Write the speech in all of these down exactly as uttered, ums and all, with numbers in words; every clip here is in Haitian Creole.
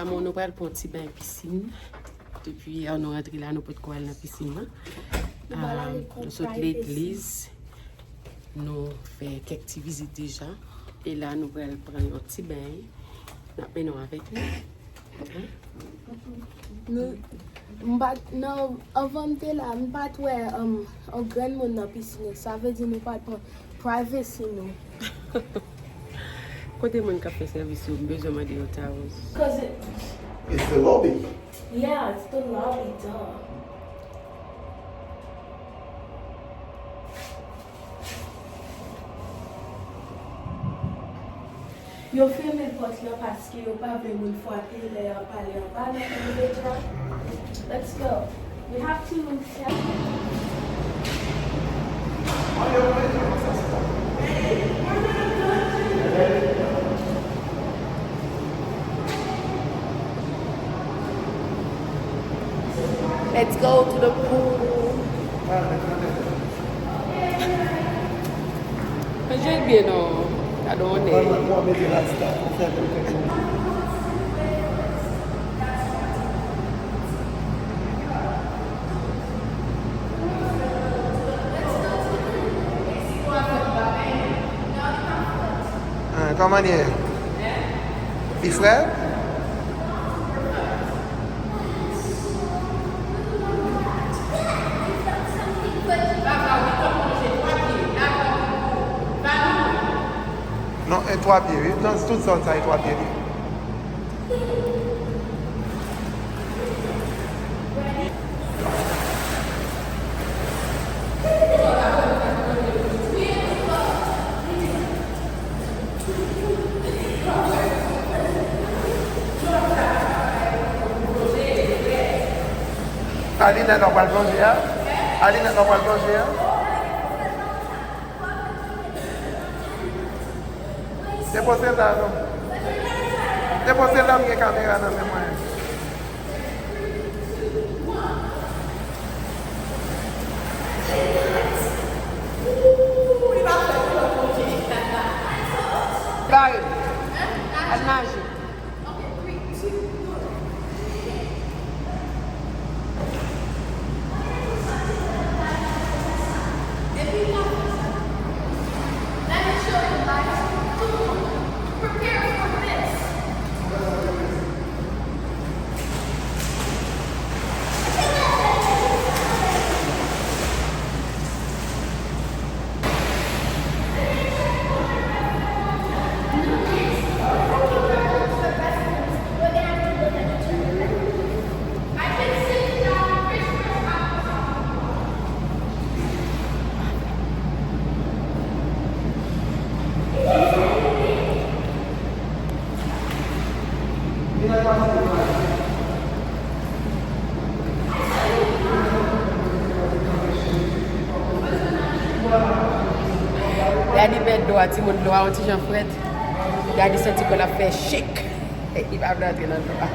Amò, nou pral pran yon ti bany pisin. Depi yè nou rantre la, nou potko al nan pisin nan. Nou pral ale pran private. Nou sot legliz, nou fè kèk ti vizit deja. E la, nou pral pran yon ti bany. N ap mennen w avèk nou. Nou, m pa t, nan, anvan m te la, m pa t wè, um, yon grenn moun nan pisin nan. Sa vle di nou pa t pran privacy nou. Kote moun k ap fè sèvis yo, m bezwen mande yo towels. Cause it, it's the lobby. Yeah, it's the lobby, duh. Yo fèmen pòt lan paske yo pa vle moun frape lè y ap pale anba nan elevator. Let's go. We have to step. Let's go to the pool. Ranje l byen non. Gade yon nèg. Ah, kòman li ye? Li frèt? Non, e twa pye, wi. Nan tout zòn sa, e twa pye li. A linèt la w pral plonje a? A linèt la w pral plonje a? Depoze l la non. Depoze l la, m gen kamera nan men mwen. Bare. Al naje. Gade bèl dlo a, timoun, dlo a yon ti jan frèt. Gade, santi kò l ap fè chik. Li pa vle antre nan dlo a.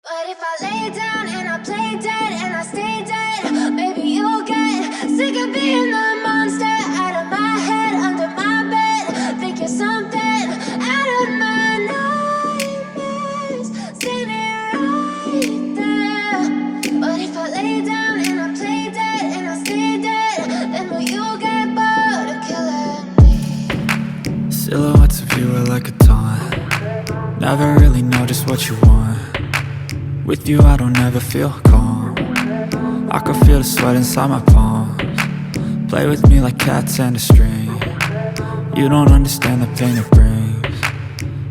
But if I lay down and I play dead and I stay dead, maybe you'll get sick of being the monster out of my head, under my bed. Think you're something out of my nightmares, standing right there. But if I lay down and I play dead and I stay dead, then will you get bored of killing me? Silhouettes of you are like a taunt. Never really know just what you want. With you, I don't ever feel calm. I can feel the sweat inside my palms. Play with me like cats and a string. You don't understand the pain it brings.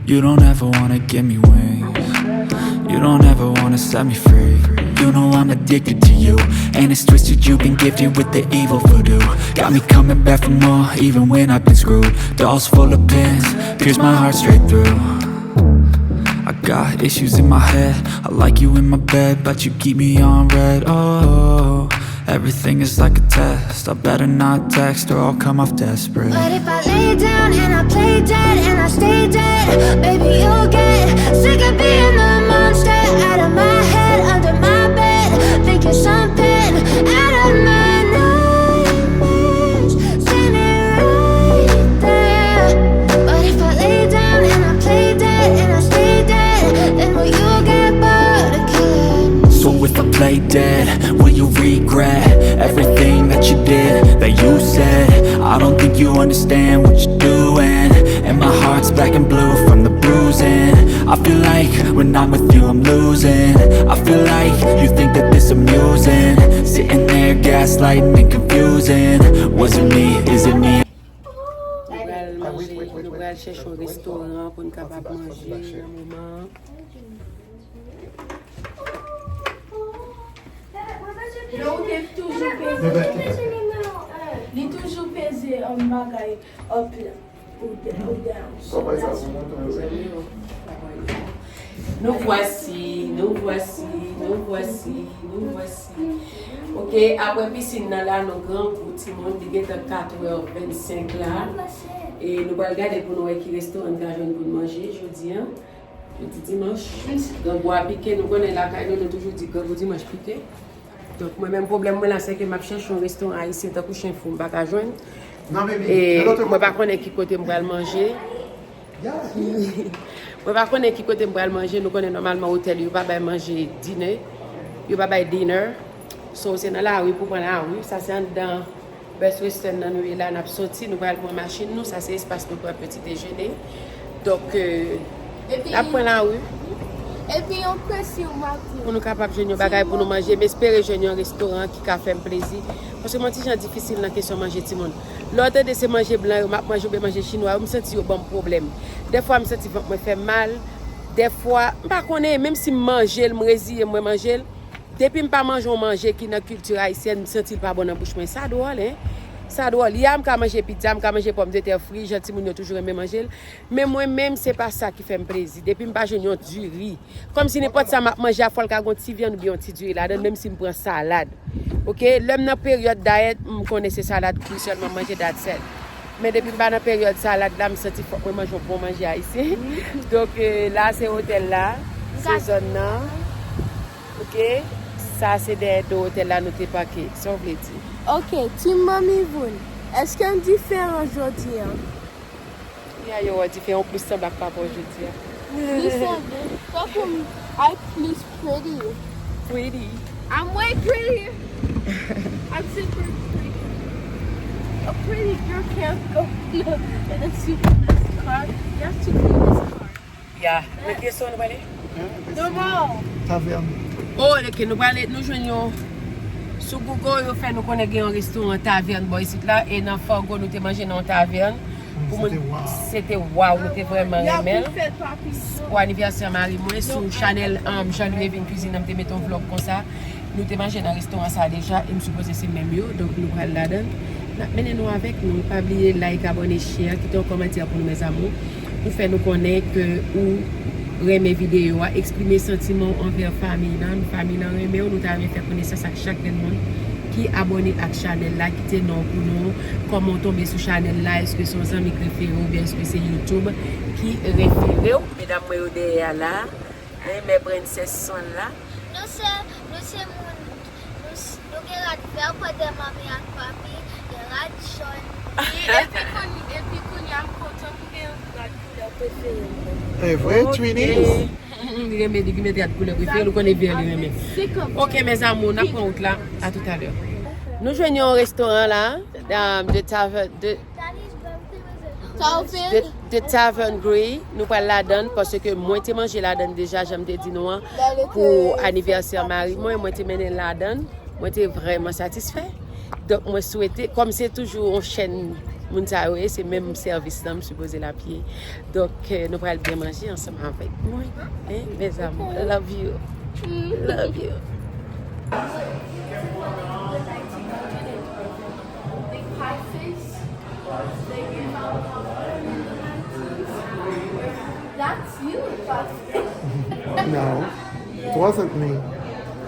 You don't ever wanna give me wings. You don't ever wanna set me free. You know I'm addicted to you, and it's twisted. You've been gifted with the evil voodoo. Got me coming back for more, even when I've been screwed. Dolls full of pins, pierce my heart straight through. I got issues in my head. I like you in my bed, but you keep me on red. Oh, everything is like a test. I better not text or I'll come off desperate. But if I lay down and I play dead and I stay dead, maybe you'll get sick of being the monster out of my head, under my bed. Think you're something out of my nightmares, standing right there. But if I lay down and I play dead and I stay dead, then will you get bored of killing me? So if I play dead, will you regret everything that you did, that you said? I don't think you understand what you're doing. And my heart's black and blue from the bruising. I feel like when I'm with you, I'm losing. I feel like you think that this amusing. Sitting there gaslighting and confusing. Was it me? Is it me? Nou pral manje, nou pral chèche yon restoran pou n kapab manje nan moman. Yo, ou te toujou peze. Li toujou peze, um, bagay up la. Ou de-, ou down. Sa bay sa pou mwen tou, wi. Nous voici, nous voici, nous voici, nous voici. Ok, apre pisin nan la, nou grangou, timoun, li gentan katrè vennsenk la. E nou pral gade pou nou wè ki restoran n ka jwenn pou n manje jodi a. Jodi dimanch, grangou a pike, nou konnen lakay nou, nou toujou di grangou dimanch pike. Donk, mwen menm pwoblèm mwen la, se ke m ap chèche yon restoran ayisyen tankou chen fou, m pa ka jwenn. E mwen pa konnen ki kote m pral manje. Mwen pa konnen ki kote m pral manje. Nou konnen nòmalman otèl yo pa bay manje dinè. Yo pa bay dinner. So, se nan lari pou pran lari. Sa se anndan Best Western nan nou ye la, n ap soti, nou pral pran machin nou, sa se espas nou pran peti dejene. Donk, euh, n ap pran lari. Epi yon kesyon m ap di. Pou nou kapab jwenn yon bagay pou nou manje, m espere jwenn yon restoran ki ka fè m plezi. Paske mwen ti jan difisil nan kesyon manje timoun. Lè w tande se manje blan yo m ap manje oubyen manje chinwa yo, m santi yo ban m pwoblèm. Dèfwa m santi vant mwen fè m mal. Dèfwa, m pa konnen, menm si m manje l, m reziye m, mwen manje l. Depi m pa manje yon manje ki nan kilti ayisyèn, m santi l pa bon nan bouch mwen. Sa dwòl, en? Sa dwòl. Ya m ka manje pizza, m ka manje pòmdetè fri, jan timoun yo toujou renmen manje l. Men mwen menm, se pa sa ki fè m plezi. Depi m pa jwenn yon diri, kòmsi nenpòt sa m ap manje a, fò l ka gen yon ti vyann oubyen yon ti diri ladan l, menm si m pran salad. Oke? Lè m nan peryòd dayèt, m konnen se salad kri sèlman m manje, that's it. Men depi m pa nan peryòd salad la, m santi fòk mwen manje yon bon manje ayisyen. Donk, euh, la se otèl la, se zòn nan. Oke? Sa se dèyè do otèl la nou te pake. Sa w vle di? Oke, Team Manmi Voun, èske n diferan jodi a? Ya, yo wè diferan, ou plis sanble ak papa w jodi a. Li sanble. Tankou m, I plis pretty. Pretty. I'm way prettier. I'm super pretty. A pretty girl can't go in a super nice car. You have to clean this car. Ya, nan ki restoran nou prale? Tavèn. Oh, ok, nou prale, nou jwenn yon, sou Google, yo fè nou konnen gen yon restoran tavèn bò isit la, e nan Fargo, nou te manje nan yon tavèn. Pou moun, se te waw, nou te vrèman renmen l. Pou anivèsè mari mwen, sou chanèl, um, Jean Louis Evin Cuisine, m te mete yon vlog konsa. Nou te manje nan restoran sa deja, e m sipoze se menm yo, donk nou pral ladan l. N ap mennen nou avèk nou. Pa bliye like, abòne, share, kite yon kòmantè pou nou, mes amours, pou fè nou konnen ke ou renmen videyo a. Eksprime santiman w anvè fanmi lan. Fanmi lan renmen w. Nou ta renmen fè konesans ak chak grenn moun ki abòne ak chanèl la. Kite non w pou nou. Kòman w tonbe sou chanèl la? Èske se yon zanmi k refere w oubyen èske se YouTube ki refere w? Medam mwen yo dèyè a la. Hein, men prensès son la. Nou se, nou se moun, nou, s- nou gen rad vè, kote manmi ak papi, gen rad jòn. Epi kounye, epi kounye a m kontan pou gen rad koulè prefere m. E vre, Twinis? Li renmen, li gen rad koulè prefere l, ou konnen vè li renmen. Ok, mes amours, n ap pran wout la. A tout à l'heure. Nou jwenn yon restoran la, um, de tavern, de, Sa ou fè? De, de Tavern Grille, nou pral ladann, paske mwen te manje ladann deja, jan m te di nou an, pou anivèsè mari mwen, mwen te mennen l ladann, mwen te vrèman satisfè. Donk, mwen swete, kòm se toujou yon chèn moun sa yo ye, se menm sèvis lan m sipoze l ap ye. Donk, eh, nou pral byen manje ansanm avèk mwen. Hein, mes amours, love you. Love you. That's you. No, it wasn't me.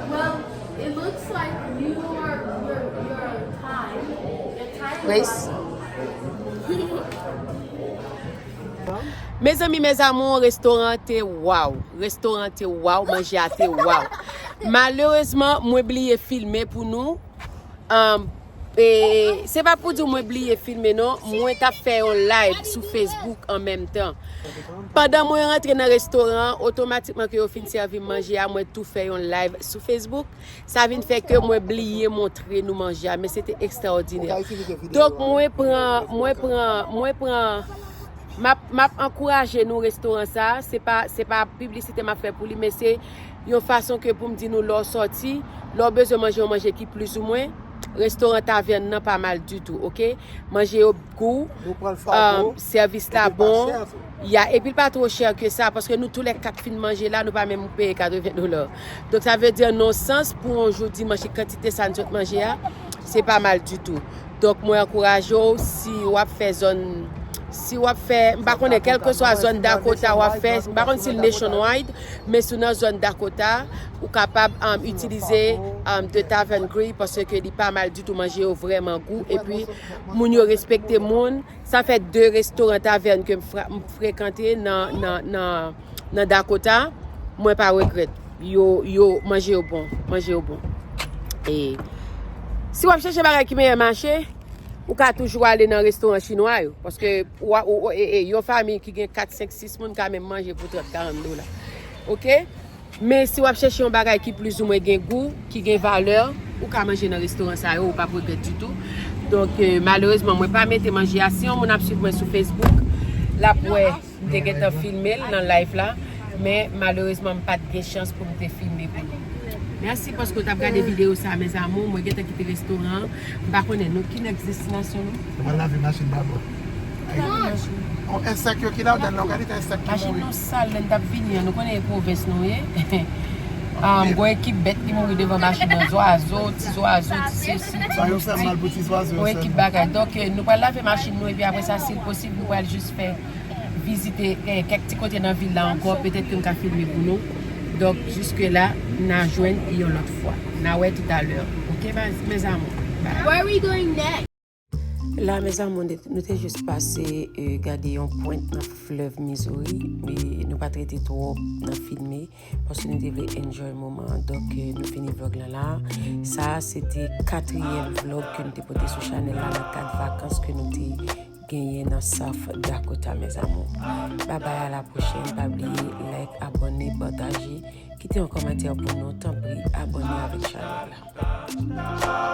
Well, it looks like your your your time, your time. Grace? Mezanmi, mes amours, restoran te waw. Restoran te waw, manje a te waw. Malerezman, mwen bliye filme pou nou. Um, e, se pa pou di mwen bliye filme non, mwen t ap fè yon live sou Facebook an menm tan. Pandan mwen rantre nan restoran an, otomatikman ke yo fin sèvi m manje a, mwen tou fè yon live sou Facebook. Sa vin fè ke mwen bliye montre nou manje a, men se te ekstraòdinè. Donk, mwen pran, mwen pran, mwen pran, m ap, m ap ankouraje nou restoran sa, se pa, se pa piblisite m ap fè pou li, men se yon fason ke pou m di nou lè w sòti, lè w bezwen manje yon manje ki plizoumwen, restoran Tavèn nan pa mal ditou, oke? Manje yo gou, sèvis la bon. Ya, epi l pa twò chè ke sa, paske nou toulèkat fin manje la, nou pa menm peye katreven dola. Donk, sa vle di, nan sans, pou yon jou dimanch, kantite sa n sot manje a, se pa mal ditou. Donk, mwen ankouraje w, si w ap fè zòn, si w ap fè, m pa konnen, kèlkeswa zòn Dakota w ap fè, m pa konn si l nationwide, men si w nan zòn Dakota, ou kapab um, itilize um, The Tavern Grille, paske li pa mal ditou, manje yo vrèman gou, epi moun yo respekte moun. Sa fè de restoran Tavèn ke m, fra- m frekante nan, nan, nan, nan Dakota, mwen pa regrèt. Yo, yo, manje yo bon, manje yo bon. E si w ap chèche bagay ki mèyè mache, ou ka toujou ale nan restoran chinwa yo. Paske w a- ou- ou- e- e- yon fanmi ki gen kat, senk, sis moun ka menm manje pou trant, karant dola. Oke? Men si w ap chèche yon bagay ki plizoumwen gen gou, ki gen valè, ou ka manje nan restoran sa yo, ou p ap regrèt ditou. Donk, eh, malerezman, mwen pa mete manje a. Si yon moun ap swiv mwen sou Facebook, l ap wè m te gentan filme l nan live la. Men malerezman, m pa t gen chans pou m te filme pou nou. Mèsi paske w t ap gade videyo sa, mes amours. Mwen gentan kite restoran an. M pa konnen nou ki nèks destinasyon nou. Nou pral lave machin dabò. On ensèk yo ki ladan nan, gade ta ensèk ki mouri. Machin nou sal lè n t ap vini an, nou konnen e pwovens nou ye. Um, gon ekip bèt ki mouri devan machin nan, zwazo, ti zwazo, ti sesi, ti mousti. Sa yo fè mal pou ti zwazo yo sèlman. Gon ekip bagay. Donk, eh, nou pral lave machin nou epi apre sa, si l posib, nou pral jis fè vizite eh, kèk ti kote nan vil la ankò, petèt ke m ka filme pou nou. Donk, jiske la, n a jwenn yon lòt fwa. N a wè toutalè. Oke, mes amours? Bye. Where are we going next? La, mes amours, nou te jis pase eh, gade yon pwent nan flèv Missouri, men nou pa t rete twòp nan filme, paske nou te vle enjoy moman an. Donk, eh, nou fini vlòg lan la. Sa a, se te katriyèm vlòg ke nou te pote sou chanèl la nan kad vakans ke nou te genyen nan South Dakota, mes amours. Bye bye, à la prochaine. Pa bliye like, abòne, pataje, kite yon kòmantè pou nou, tanpri, abòne avèk chanèl la.